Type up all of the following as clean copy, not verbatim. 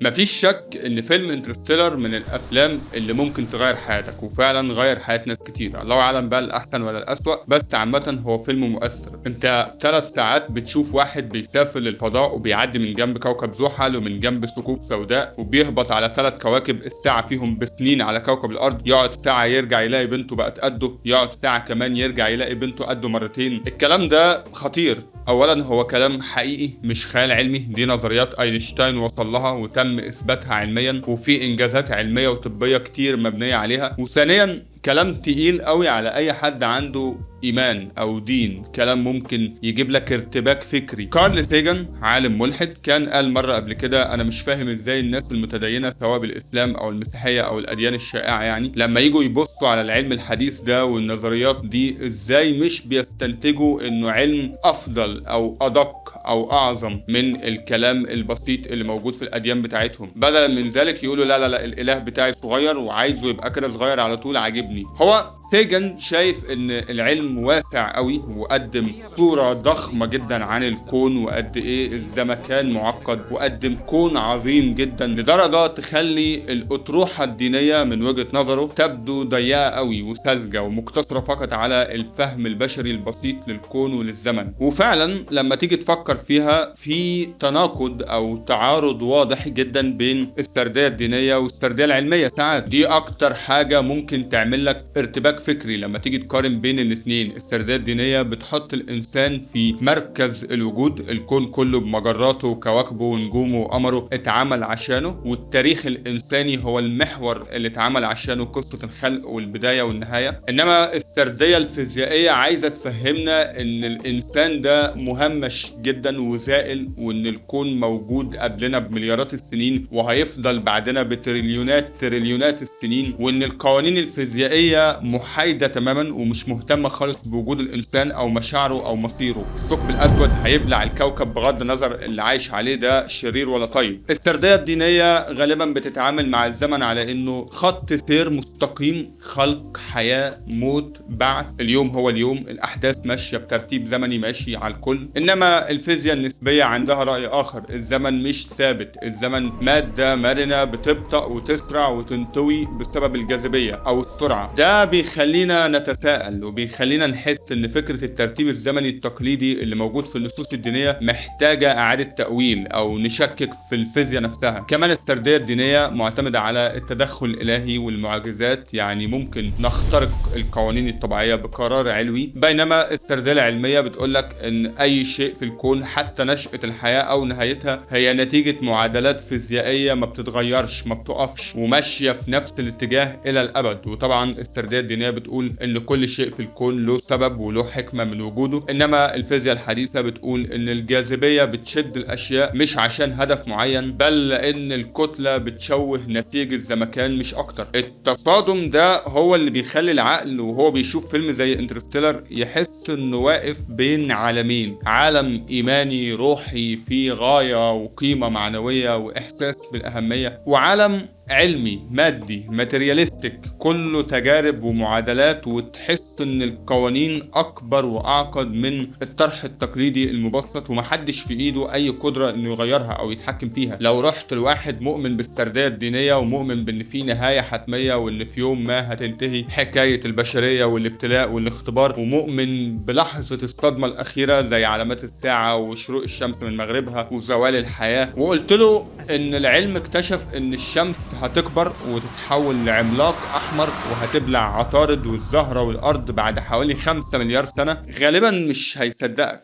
مفيش شك ان فيلم Interstellar من الافلام اللي ممكن تغير حياتك، وفعلا غير حياة ناس كتير. الله اعلم بقى الاحسن ولا الاسوأ، بس عامة هو فيلم مؤثر. انت 3 ساعات بتشوف واحد بيسافر للفضاء وبيعدي من جنب كوكب زحل ومن جنب ثقوب سوداء، وبيهبط على 3 كواكب الساعة فيهم بسنين على كوكب الارض. يقعد ساعة يرجع يلاقي بنته بقت قده، يقعد ساعة كمان يرجع يلاقي بنته قده مرتين. الكلام ده خطير. اولا هو كلام حقيقي مش خيال علمي، دي نظريات اينشتاين وصل لها وتم اثباتها علميا، وفي انجازات علمية وطبيه كتير مبنية عليها. وثانيا كلام تقيل قوي على اي حد عنده ايمان او دين، كلام ممكن يجيب لك ارتباك فكري. كارل سيجان عالم ملحد كان قال مرة قبل كده: انا مش فاهم ازاي الناس المتدينه سواء بالاسلام او المسيحية او الاديان الشائعة، يعني لما يجوا يبصوا على العلم الحديث ده والنظريات دي، ازاي مش بيستنتجوا انه علم افضل او ادق او اعظم من الكلام البسيط اللي موجود في الاديان بتاعتهم. بدلا من ذلك يقولوا: لا لا لا، الاله بتاعي صغير وعايزه يبقى كده صغير على طول، عاجبني. هو سيجان شايف ان العلم واسع قوي وقدم صورة ضخمة جدا عن الكون وقد ايه الزمكان معقد، وقدم كون عظيم جدا لدرجة تخلي الأطروحة الدينية من وجهة نظره تبدو ضيقة قوي وساذجة ومقتصرة فقط على الفهم البشري البسيط للكون وللزمن. وفعلا لما تيجي تفكر فيها، في تناقض او تعارض واضح جدا بين السردية الدينية والسردية العلمية. ساعات دي اكتر حاجة ممكن تعمل لك ارتباك فكري لما تيجي تقارن بين الاثنين. السردية الدينية بتحط الانسان في مركز الوجود، الكون كله بمجراته وكواكبه ونجومه وقمره اتعمل عشانه، والتاريخ الانساني هو المحور اللي اتعمل عشانه، قصة الخلق والبداية والنهاية. انما السردية الفيزيائية عايزة تفهمنا ان الانسان ده مهمش جدا وزائل، وان الكون موجود قبلنا بمليارات السنين وهيفضل بعدنا بتريليونات تريليونات السنين، وان القوانين الفيزيائية محايدة تماما ومش مهتمة خالص بوجود الانسان او مشاعره او مصيره. الثقب الاسود هيبلع الكوكب بغض النظر اللي عايش عليه ده شرير ولا طيب. السردية الدينية غالبا بتتعامل مع الزمن على انه خط سير مستقيم، خلق، حياة، موت، بعث، اليوم هو اليوم، الاحداث ماشية بترتيب زمني ماشي على الكل. انما الفيزياء النسبية عندها رأي اخر، الزمن مش ثابت، الزمن مادة مرنة بتبطأ وتسرع وتنطوي بسبب الجاذبية او السرعة. ده بيخلينا نتساءل وبيخلينا نحس ان فكرة الترتيب الزمني التقليدي اللي موجود في النصوص الدينية محتاجة اعادة تأويل او نشكك في الفيزياء نفسها. كمان السردية الدينية معتمدة على التدخل الالهي والمعجزات، يعني ممكن نخترق القوانين الطبيعية بقرار علوي، بينما السردية العلمية بتقولك ان اي شيء في الكون حتى نشأة الحياة او نهايتها هي نتيجة معادلات فيزيائية ما بتتغيرش، ما بتقفش، وماشية في نفس الاتجاه الى الابد. وطبعا السردية الدينية بتقول ان كل شيء في الكون له سبب وله حكمة من وجوده، انما الفيزياء الحديثة بتقول ان الجاذبية بتشد الاشياء مش عشان هدف معين، بل لان الكتلة بتشوه نسيج الزمكان مش اكتر. التصادم ده هو اللي بيخلي العقل وهو بيشوف فيلم زي Interstellar يحس انه واقف بين عالمين: عالم ايماني روحي فيه غاية وقيمة معنوية واحساس بالاهمية، وعالم علمي مادي materialistic كله تجارب ومعادلات، وتحس ان القوانين اكبر واعقد من الطرح التقليدي المبسط، ومحدش في ايده اي قدرة انه يغيرها او يتحكم فيها. لو رحت لواحد مؤمن بالسردية الدينية ومؤمن بان في نهاية حتمية وان في يوم ما هتنتهي حكاية البشرية والابتلاء والاختبار، ومؤمن بلحظة الصدمة الاخيرة زي علامات الساعة وشروق الشمس من مغربها وزوال الحياة، وقلت له ان العلم اكتشف ان الشمس هتكبر وتتحول لعملاق احمر وهتبلع عطارد والزهرة والارض بعد حوالي 5 مليار سنة، غالبا مش هيصدقك.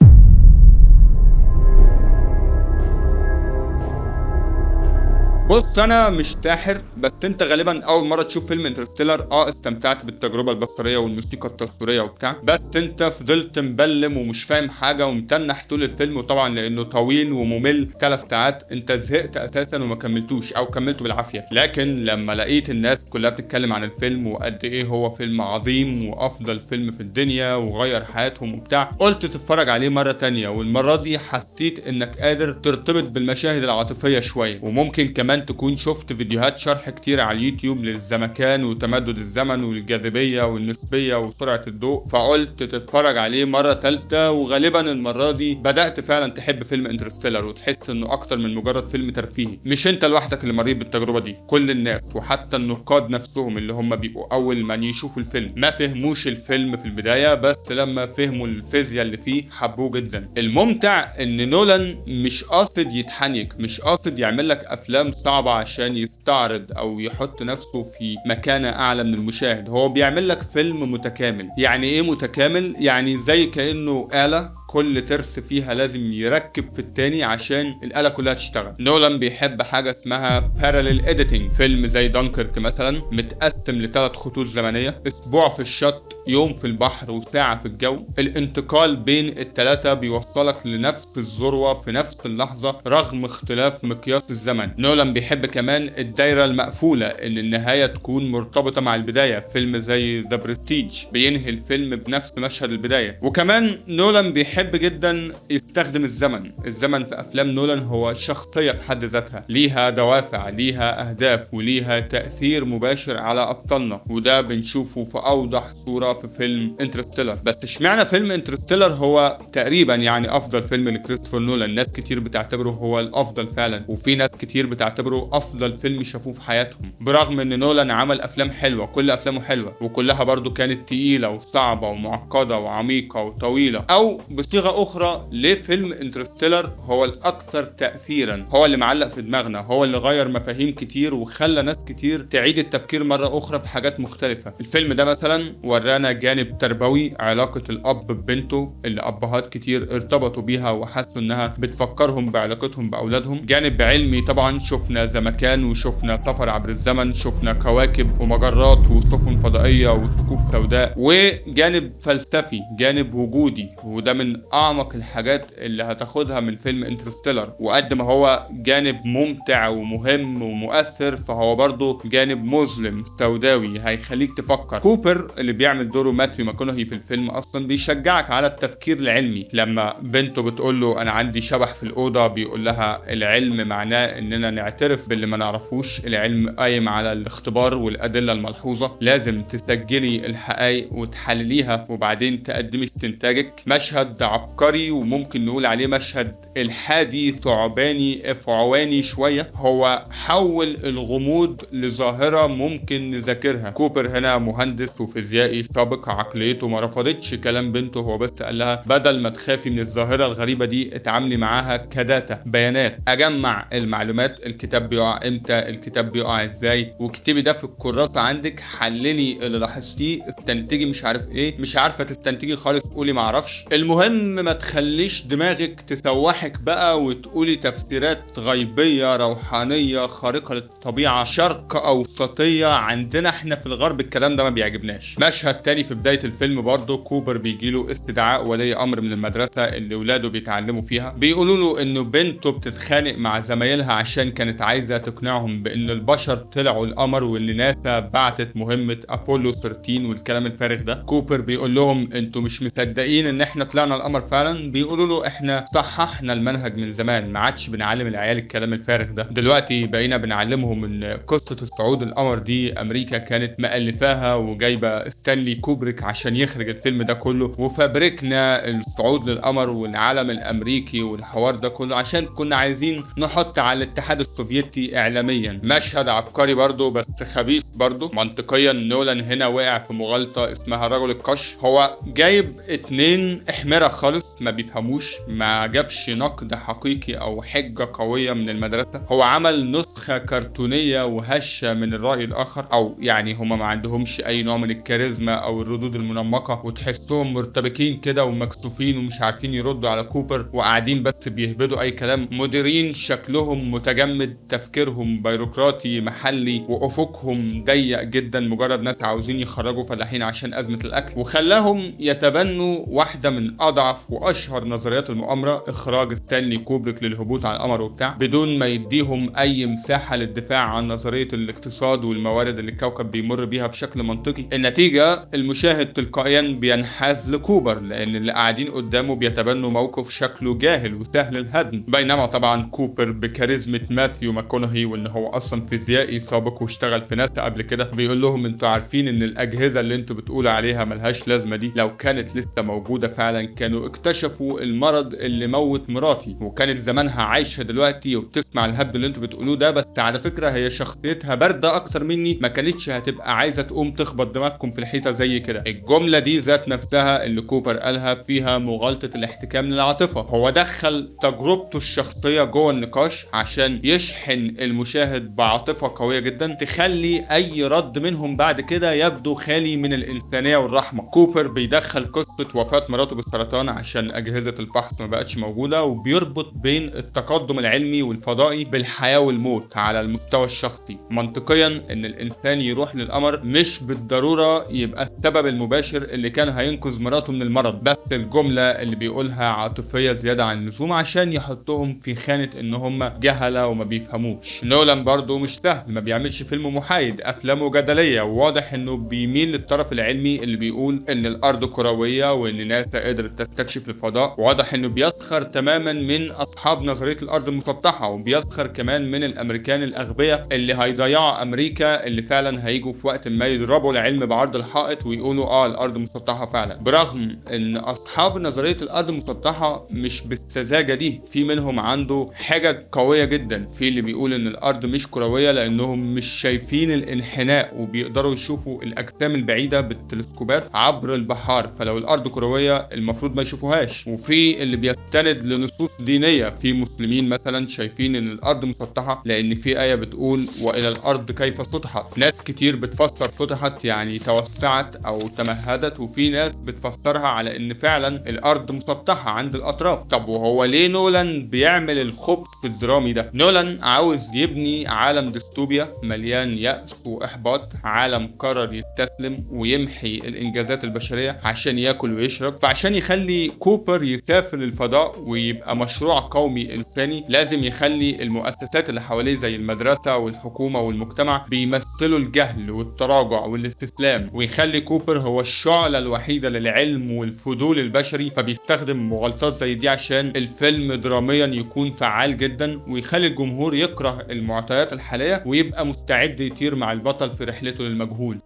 بص، انا مش ساحر، بس انت غالبا اول مرة تشوف فيلم Interstellar استمتعت بالتجربة البصرية والموسيقى التصويرية وبتاع، بس انت فضلت مبلم ومش فاهم حاجة ومتنح طول الفيلم، وطبعا لانه طويل وممل 3 ساعات انت زهقت اساسا وما كملتوش او كملته بالعافيه. لكن لما لقيت الناس كلها بتتكلم عن الفيلم وقد ايه هو فيلم عظيم وافضل فيلم في الدنيا وغير حياتهم وبتاع، قلت تتفرج عليه مرة تانية، والمرة دي حسيت انك قادر ترتبط بالمشاهد العاطفية شويه، وممكن كمان كمان تكون شفت فيديوهات شرح كتير على اليوتيوب للزمكان وتمدد الزمن والجاذبية والنسبية وسرعة الضوء، فقلت تتفرج عليه مرة تالتة، وغالبا المرة دي بدأت فعلا تحب فيلم انترستيلر وتحس انه اكتر من مجرد فيلم ترفيهي. مش انت لوحدك اللي مريت بالتجربة دي، كل الناس وحتى النقاد نفسهم اللي هم بيبقوا اول ما يشوفوا الفيلم ما فهموش الفيلم في البداية، بس لما فهموا الفيزياء اللي فيه حبوه جدا. الممتع ان نولان مش قاصد يتحنيك، مش قاصد يعمل لك افلام صعبة عشان يستعرض او يحط نفسه في مكانة اعلى من المشاهد، هو بيعمل لك فيلم متكامل. يعني ايه متكامل؟ يعني زي كأنه آلة كل ترس فيها لازم يركب في التاني عشان الآلة كلها تشتغل. نولان بيحب حاجة اسمها parallel editing. فيلم زي دانكيرك مثلا متقسم لثلاث خطوط زمنية، اسبوع في الشط، يوم في البحر، وساعة في الجو. الانتقال بين الثلاثة بيوصلك لنفس الذروة في نفس اللحظة رغم اختلاف مقياس الزمن. نولان بيحب كمان الدايرة المقفولة، ان النهاية تكون مرتبطة مع البداية. فيلم زي The Prestige بينهي الفيلم بنفس مشهد البداية. وكمان نولان بيحب جدا يستخدم الزمن. الزمن في افلام نولان هو شخصية بحد ذاتها، ليها دوافع، ليها اهداف، وليها تأثير مباشر على ابطالنا، وده بنشوفه في اوضح صورة في فيلم انترستيلر. بس اشمعنى فيلم انترستيلر هو تقريبا يعني افضل فيلم لكريستوفر نولان؟ ناس كتير بتعتبره هو الافضل فعلا، وفي ناس كتير بتعتبره افضل فيلم شافوه في حياتهم، برغم ان نولان عمل افلام حلوة، كل افلامه حلوة، وكلها برضو كانت تقيلة وصعبة ومعقدة وعميقة وطويلة. او بصيغة اخرى، ليه فيلم انترستيلر هو الاكثر تأثيرا، هو اللي معلق في دماغنا، هو اللي غير مفاهيم كتير وخلى ناس كتير تعيد التفكير مرة اخرى في حاجات مختلفة. الفيلم ده مثلا ورانا جانب تربوي، علاقة الاب ببنته اللي ابهات كتير ارتبطوا بيها وحسوا انها بتفكرهم بعلاقتهم باولادهم. جانب علمي طبعا، شفنا زمكان وشفنا سفر عبر الزمن، شفنا كواكب ومجرات وسفن فضائية وثقوب سوداء. وجانب فلسفي، جانب وجودي، وده من اعمق الحاجات اللي هتاخدها من فيلم انترستيلر. وقد ما هو جانب ممتع ومهم ومؤثر، فهو برضه جانب مظلم سوداوي هيخليك تفكر. كوبر اللي بيعمل دوره ماثيو ماكونهي في الفيلم اصلا بيشجعك على التفكير العلمي. لما بنته بتقول له انا عندي شبح في الاوضة، بيقول لها العلم معناه اننا نعترف باللي ما نعرفوش، العلم قايم على الاختبار والادلة الملحوظة، لازم تسجلي الحقائق وتحلليها وبعدين تقدمي استنتاجك. مشهد عبقري وممكن نقول عليه مشهد الحادي ثعباني افعواني شوية، هو حول الغموض لظاهره ممكن نذاكرها. كوبر هنا مهندس وفيزيائي سابق، عقليته ما رفضتش كلام بنته، هو بس قال لها بدل ما تخافي من الظاهرة الغريبة دي اتعاملي معاها ك data، بيانات، اجمع المعلومات، الكتاب بيقع امتى، الكتاب بيقع ازاي، واكتبي ده في الكراسة عندك، حللي اللي لاحظتيه، استنتجي مش عارف ايه، مش عارفه تستنتجي خالص قولي ما اعرفش. المهم ما تخليش دماغك تسوحك بقى وتقولي تفسيرات غيبية روحانية خارقة للطبيعة شرق اوسطية، عندنا احنا في الغرب الكلام ده ما بيعجبناش. مشهد تاني في بداية الفيلم برضه، كوبر بيجيله استدعاء ولي امر من المدرسة اللي ولاده بيتعلموا فيها، بيقولوا له انه بنته بتتخانق مع زمايلها عشان كانت عايزه تقنعهم بان البشر طلعوا القمر وان ناسا بعتت مهمة ابولو 13 والكلام الفارغ ده. كوبر بيقول لهم انتوا مش مصدقين ان احنا طلعنا القمر فعلا؟ بيقولوا له احنا صححنا المنهج من زمان، ما عادش بنعلم العيال الكلام الفارغ ده، دلوقتي بقينا بنعلمهم ان قصة الصعود القمر دي امريكا كانت مؤلفاها وجايبه ستانلي كوبريك عشان يخرج الفيلم ده كله، وفبركنا الصعود للقمر والعلم الامريكي والحوار ده كله عشان كنا عايزين نحط على الاتحاد السوفيتي اعلاميا. مشهد عبقري برضو بس خبيث برضو. منطقيا نولان هنا وقع في مغالطة اسمها رجل القش، هو جايب اتنين احمرة خالص ما بيفهموش، ما جابش نقد حقيقي او حجة قوية من المدرسة، هو عمل نسخة كرتونية وهشة من الرأي الاخر، او يعني هما ما عندهمش اي نوع من الكاريزما او الردود المنمقة، وتحسهم مرتبكين كده ومكسوفين ومش عارفين يردوا على كوبر وقاعدين بس بيهبدوا اي كلام. مديرين شكلهم متجمد، تفكيرهم بيروقراطي محلي، وافقهم ضيق جدا، مجرد ناس عاوزين يخرجوا فلاحين عشان ازمة الاكل، وخلاهم يتبنوا واحدة من اضعف واشهر نظريات المؤامرة، اخراج ستانلي كوبريك للهبوط على القمر وبتاع، بدون ما يديهم اي مساحة للدفاع عن نظرية الاقتصاد والموارد اللي الكوكب بيمر بيها بشكل منطقي. النتيجة المشاهد تلقائيا بينحاز لكوبر، لان اللي قاعدين قدامه بيتبنوا موقف شكله جاهل وسهل الهدم. بينما طبعا كوبر بكاريزما ماثيو ماكونهي، وان هو اصلا فيزيائي سابق واشتغل في ناسا قبل كده، بيقول لهم انتوا عارفين ان الاجهزة اللي انتوا بتقولوا عليها ملهاش لازمه دي لو كانت لسه موجودة فعلا كانوا اكتشفوا المرض اللي موت مراتي، وكانت زمانها عايشه دلوقتي وبتسمع الهبد اللي انتوا بتقولوه ده، بس على فكرة هي شخصيتها باردة اكتر مني، ما كانتش هتبقى عايزه تقوم تخبط دماغكم في الحيطة زي كده. الجملة دي ذات نفسها اللي كوبر قالها فيها مغالطة الاحتكام للعاطفه. هو دخل تجربته الشخصية جوه النقاش عشان يشحن المشاهد بعاطفه قوية جدا تخلي اي رد منهم بعد كده يبدو خالي من الانسانية والرحمة. كوبر بيدخل قصة وفاه مراته بالسرطان عشان اجهزة الفحص ما بقتش موجودة، وبيربط بين التقدم العلمي والفضائي بالحياة والموت على المستوى الشخصي. منطقيا ان الانسان يروح للقمر مش بالضرورة يبقى السبب المباشر اللي كان هينقذ مراته من المرض، بس الجملة اللي بيقولها عاطفية زيادة عن اللزوم عشان يحطهم في خانه ان هم جهله وما بيفهموش. نولان برضو مش سهل، ما بيعملش فيلم محايد، افلامه جدلية وواضح انه بيميل للطرف العلمي اللي بيقول ان الارض كروية وان ناسا قدرت تستكشف الفضاء. واضح انه بيسخر تماما من اصحاب نظرية الارض المسطحه، وبيسخر كمان من الامريكان الاغبياء اللي هيضيعوا امريكا، اللي فعلا هيجوا في وقت ما يضربوا العلم بعرض الحائط ويقولوا الارض مسطحة فعلا. برغم ان اصحاب نظرية الارض المسطحه مش بالسذاجه دي، في منهم عنده حاجة قوية جدا، في اللي بيقول ان الارض مش كروية لانهم مش شايفين الانحناء وبيقدروا يشوفوا الاجسام البعيدة بالتلسكوبات عبر البحار، فلو الارض كروية المفروض ما يشوفوهاش. وفي اللي بيستند لنصوص دينية، في مسلمين مثلا شايفين ان الارض مسطحة لان في ايه بتقول والى الارض كيف سطحت. ناس كتير بتفسر سطحت يعني توسعت او تمهدت، وفي ناس بتفسرها على ان فعلا الارض مسطحة عند الاطراف. طب وهو ليه نولان بيعمل الخبث الدرامي ده؟ نولان عاوز يبني عالم ديستوبيا مليان يأس واحباط، عالم قرر يستسلم ويمحي الانجازات البشرية عشان ياكل ويشرب. فعشان يخلي كوبر يسافر للفضاء ويبقى مشروع قومي انساني لازم يخلي المؤسسات اللي حواليه زي المدرسة والحكومة والمجتمع بيمثلوا الجهل والتراجع والاستسلام، ويخلي كوبر هو الشعلة الوحيدة للعلم والفضول البشري. فبيستخدم مغالطات زي دي عشان الفيلم دراميا يكون فعال جدا ويخلي الجمهور يكره المعطيات الحالية ويبقى مستعد يطير مع البطل في رحلته للمجهول.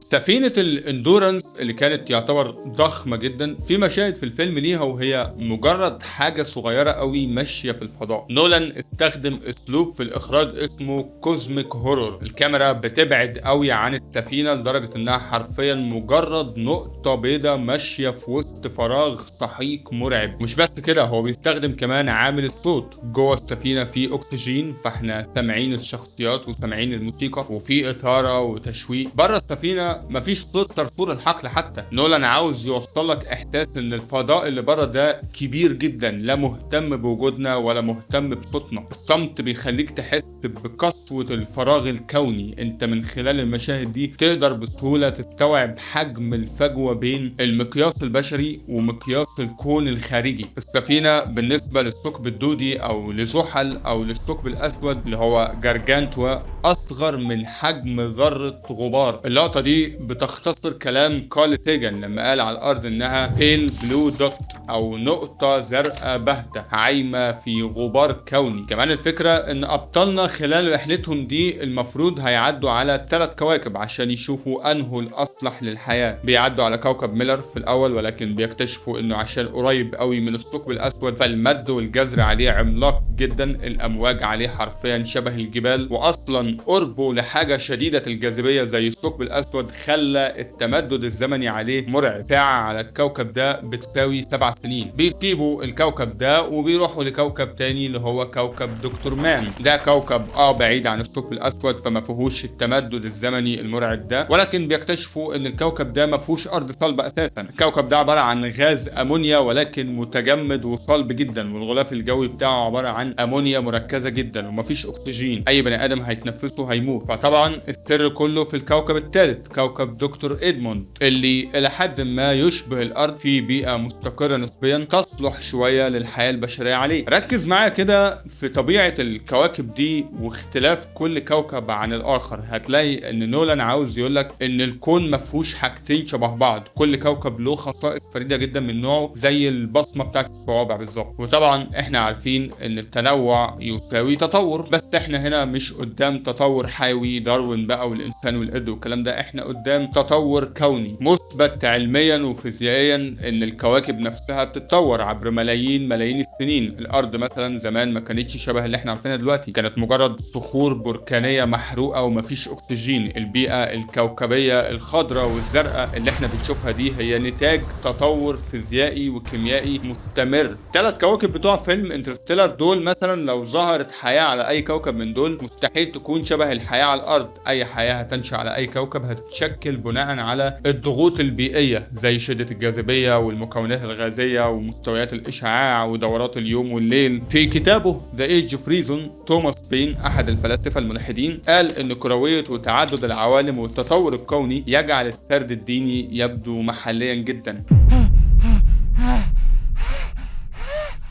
سفينة الاندورانس اللي كانت يعتبر ضخمة جدا، في مشاهد في الفيلم ليها وهي مجرد حاجة صغيرة قوي ماشية في الفضاء. نولان استخدم اسلوب في الاخراج اسمه cosmic horror، الكاميرا بتبعد قوي عن السفينة لدرجة انها حرفيا مجرد نقطة بيضاء ماشية في وسط فراغ سحيق مرعب. مش بس كده، هو بيستخدم كمان عامل الصوت. جوه السفينة في اكسجين، فاحنا سامعين الشخصيات وسامعين الموسيقى وفي اثارة وتشويق. بره السفينة مفيش صوت صرصور الحقل حتى. نولان عاوز يوصل لك احساس ان الفضاء اللي بره ده كبير جدا، لا مهتم بوجودنا ولا مهتم بصوتنا. الصمت بيخليك تحس بقسوة الفراغ الكوني. انت من خلال المشاهد دي تقدر بسهولة تستوعب حجم الفجوة بين المقياس البشري ومقياس الكون الخارجي. السفينة بالنسبة للثقب الدودي او لزحل او للثقب الاسود اللي هو جارجانتوا اصغر من حجم ذرة غبار. اللقطة دي بتختصر كلام كارل سيجان لما قال على الارض انها pale blue dot او نقطة زرقاء باهتة عايمة في غبار كوني. كمان الفكرة ان ابطالنا خلال رحلتهم دي المفروض هيعدوا على 3 كواكب عشان يشوفوا انه الاصلح للحياة. بيعدوا على كوكب ميلر في الاول، ولكن بيكتشفوا انه عشان قريب قوي من الثقب الاسود فالمد والجزر عليه عملاق جدا، الامواج عليه حرفيا شبه الجبال، واصلا قربه لحاجة شديدة الجاذبية زي الثقب الاسود خلى التمدد الزمني عليه مرعب. ساعة على الكوكب ده بتساوي 7 سنين. بيسيبوا الكوكب ده وبيروحوا لكوكب تاني اللي هو كوكب دكتور مان. ده كوكب بعيد عن الثقب الاسود فما فيهوش التمدد الزمني المرعب ده، ولكن بيكتشفوا ان الكوكب ده ما فيهوش ارض صلبة اساسا. الكوكب ده عبارة عن غاز امونيا ولكن متجمد وصلب جدا، والغلاف الجوي بتاعه عبارة عن امونيا مركزة جدا ومفيش اكسجين، اي بني ادم هيتنفسه هيموت. فطبعا السر كله في الكوكب الثالث، كوكب دكتور إدموند اللي إلى حد ما يشبه الأرض، في بيئة مستقرة نسبيا تصلح شوية للحياة البشرية عليه. ركز معايا كده في طبيعة الكواكب دي واختلاف كل كوكب عن الآخر، هتلاقي إن نولان عاوز يقولك إن الكون مفهوش حاجتين شبه بعض، كل كوكب له خصائص فريدة جدا من نوعه زي البصمة بتاعت الصوابع بالظبط. وطبعا احنا عارفين ان التنوع يساوي تطور، بس احنا هنا مش قدام تطور حيوي داروين بقى والانسان والقرد والكلام ده، احنا قدام تطور كوني مثبت علميا وفيزيائيا ان الكواكب نفسها بتتطور عبر ملايين ملايين السنين. الارض مثلا زمان ما كانتش شبه اللي احنا عارفينها دلوقتي، كانت مجرد صخور بركانية محروقة ومفيش اكسجين. البيئة الكوكبية الخضراء والزرقاء اللي احنا بنشوفها دي هي نتاج تطور فيزيائي وكيميائي مستمر. 3 كواكب بتوع فيلم انترستيلر دول مثلا لو ظهرت حياة على اي كوكب من دول مستحيل تكون شبه الحياة على الارض. اي حياة هتنشأ على اي كوكب هتتشكل بناء على الضغوط البيئية زي شدة الجاذبية والمكونات الغازية ومستويات الاشعاع ودورات اليوم والليل. في كتابه The Age of Reason توماس بين احد الفلاسفة الملحدين قال ان كروية وتعدد العوالم والتطور الكوني يجعل السرد الديني يبدو محليا جدا.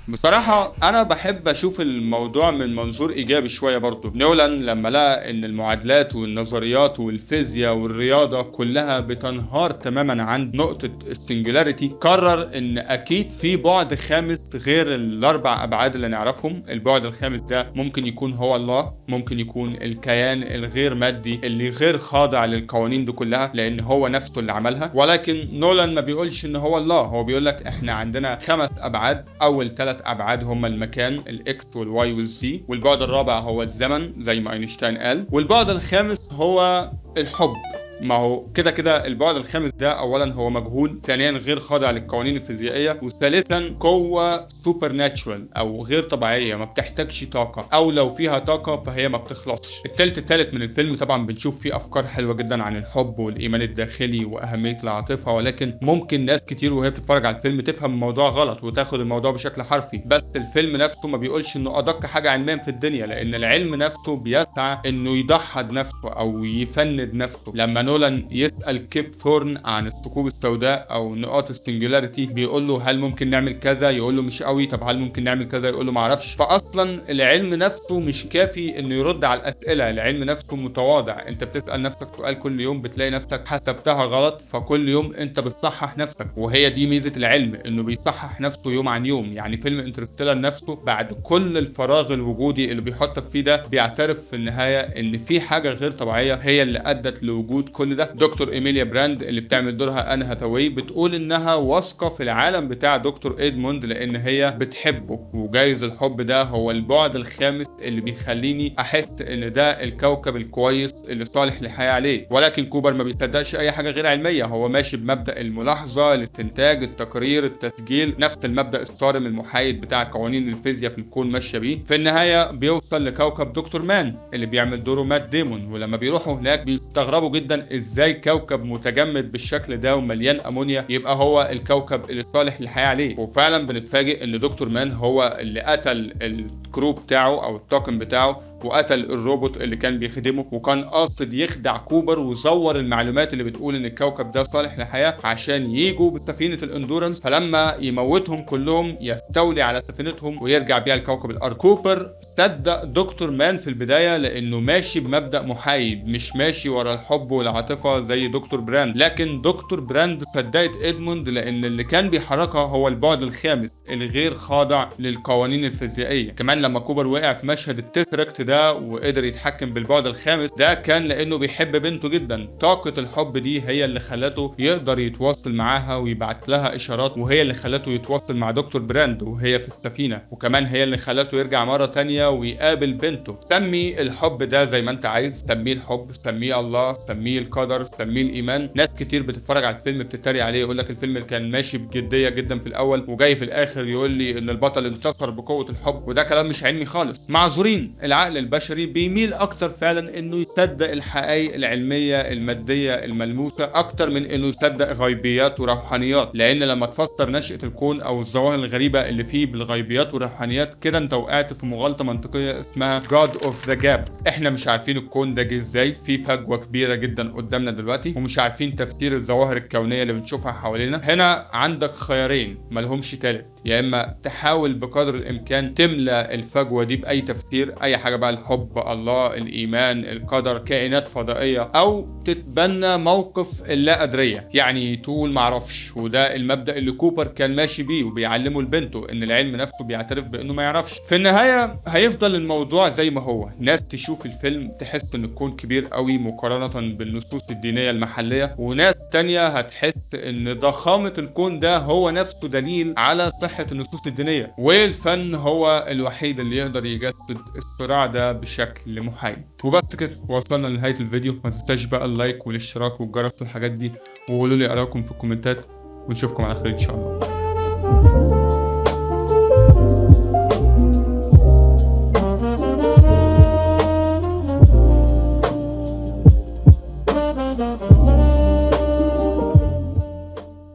بصراحة أنا بحب أشوف الموضوع من منظور إيجابي شوية برضو. نولان لما لقى إن المعادلات والنظريات والفيزياء والرياضة كلها بتنهار تماما عند نقطة ال singularity، قرر إن أكيد في بعد خامس غير الأربع أبعاد اللي نعرفهم. البعد الخامس ده ممكن يكون هو الله، ممكن يكون الكيان الغير مادي اللي غير خاضع للقوانين دي كلها لأن هو نفسه اللي عملها. ولكن نولان ما بيقولش إن هو الله، هو بيقولك إحنا عندنا 5 أبعاد، أول 3 أبعاد هما المكان ال X وال Y وال Z، والبعد الرابع هو الزمن زي ما اينشتاين قال، والبعد الخامس هو الحب. ما هو كده كده البعد الخامس ده اولا هو مجهول، ثانيا غير خاضع للقوانين الفيزيائية، وثالثا قوة supernatural او غير طبيعية ما بتحتاجش طاقة، او لو فيها طاقة فهي ما بتخلصش. التلت الثالث من الفيلم طبعا بنشوف فيه افكار حلوة جدا عن الحب والايمان الداخلي واهمية العاطفة، ولكن ممكن ناس كتير وهي بتتفرج على الفيلم تفهم الموضوع غلط وتاخد الموضوع بشكل حرفي. بس الفيلم نفسه ما بيقولش انه ادق حاجة علميا في الدنيا، لان العلم نفسه بيسعى انه يضحد نفسه او يفند نفسه. لما نولان يسأل كيب ثورن عن الثقوب السوداء او نقاط ال singularity بيقول له هل ممكن نعمل كذا، يقول له مش قوي، طب هل ممكن نعمل كذا، يقول له معرفش. فاصلا العلم نفسه مش كافي انه يرد على الاسئلة، العلم نفسه متواضع. انت بتسأل نفسك سؤال كل يوم بتلاقي نفسك حسبتها غلط، فكل يوم انت بتصحح نفسك، وهي دي ميزة العلم انه بيصحح نفسه يوم عن يوم. يعني فيلم انترستيلر نفسه بعد كل الفراغ الوجودي اللي بيحط فيه ده بيعترف في النهاية ان في حاجة غير طبيعية هي اللي ادت لوجود كل ده. دكتور إيميليا براند اللي بتعمل دورها آن هاثاواي بتقول انها واثقة في العالم بتاع دكتور إدموند لان هي بتحبه، وجايز الحب ده هو البعد الخامس اللي بيخليني احس ان ده الكوكب الكويس اللي صالح للحياة عليه. ولكن كوبر ما بيصدقش اي حاجة غير علمية، هو ماشي بمبدأ الملاحظة، الاستنتاج، التقرير، التسجيل، نفس المبدأ الصارم المحايد بتاع قوانين الفيزياء في الكون ماشية بيه. في النهاية بيوصل لكوكب دكتور مان اللي بيعمل دوره مات ديمون، ولما بيروحوا هناك بيستغربوا جدا ازاي كوكب متجمد بالشكل ده ومليان امونيا يبقى هو الكوكب اللي صالح للحياة عليه. وفعلا بنتفاجئ ان دكتور مان هو اللي قتل ال crew بتاعه او الطاقم بتاعه، وقتل الروبوت اللي كان بيخدمه، وكان قاصد يخدع كوبر وزور المعلومات اللي بتقول ان الكوكب ده صالح للحياة عشان يجوا بسفينه الاندورنس، فلما يموتهم كلهم يستولي على سفينتهم ويرجع بيها لكوكب الارض. كوبر صدق دكتور مان في البداية لانه ماشي بمبدا محايد، مش ماشي ورا الحب والعاطفة زي دكتور براند، لكن دكتور براند صدقت ادموند لان اللي كان بيحركها هو البعد الخامس الغير خاضع للقوانين الفيزيائية. كمان لما كوبر وقع في مشهد ال Tesseract ده وقدر يتحكم بالبعد الخامس ده كان لانه بيحب بنته جدا، طاقة الحب دي هي اللي خلته يقدر يتواصل معاها ويبعت لها اشارات، وهي اللي خلته يتواصل مع دكتور براند وهي في السفينة، وكمان هي اللي خلته يرجع مرة تانية ويقابل بنته. سمي الحب ده زي ما انت عايز، سميه الحب، سميه الله، سميه القدر، سميه الايمان. ناس كتير بتتفرج على الفيلم بتتريق عليه، يقول لك الفيلم كان ماشي بجدية جدا في الاول وجاي في الاخر يقول لي ان البطل انتصر بقوة الحب، وده كلام مش مش علمي خالص. معذورين، العقل البشري بيميل اكتر فعلا انه يصدق الحقائق العلمية المادية الملموسة اكتر من انه يصدق غيبيات وروحانيات، لان لما تفسر نشأة الكون او الظواهر الغريبة اللي فيه بالغيبيات والروحانيات كده انت وقعت في مغالطة منطقية اسمها God of the gaps. احنا مش عارفين الكون ده جه ازاي، في فجوة كبيرة جدا قدامنا دلوقتي ومش عارفين تفسير الظواهر الكونية اللي بنشوفها حوالينا. هنا عندك خيارين ملهمش تالت، يا اما تحاول بقدر الامكان تملى الفجوة دي باي تفسير، اي حاجة بقى، الحب، الله، الايمان، القدر، كائنات فضائيه، او تتبنى موقف اللا ادريه، يعني تقول معرفش. وده المبدا اللي كوبر كان ماشي بيه وبيعلمه لبنته، ان العلم نفسه بيعترف بانه ما يعرفش. في النهاية هيفضل الموضوع زي ما هو، ناس تشوف الفيلم تحس ان الكون كبير قوي مقارنة بالنصوص الدينية المحليه، وناس تانية هتحس ان ضخامه الكون ده هو نفسه دليل على صحة النصوص الدينيه. والفن هو الوحيد اللي يقدر يجسد الصراع ده بشكل محايد. وبس كده وصلنا لنهاية الفيديو. ما تنساش بقى ال like والاشتراك والجرس والحاجات دي، وقولوا لي ارائكم في الكومنتات، ونشوفكم على خير ان شاء الله.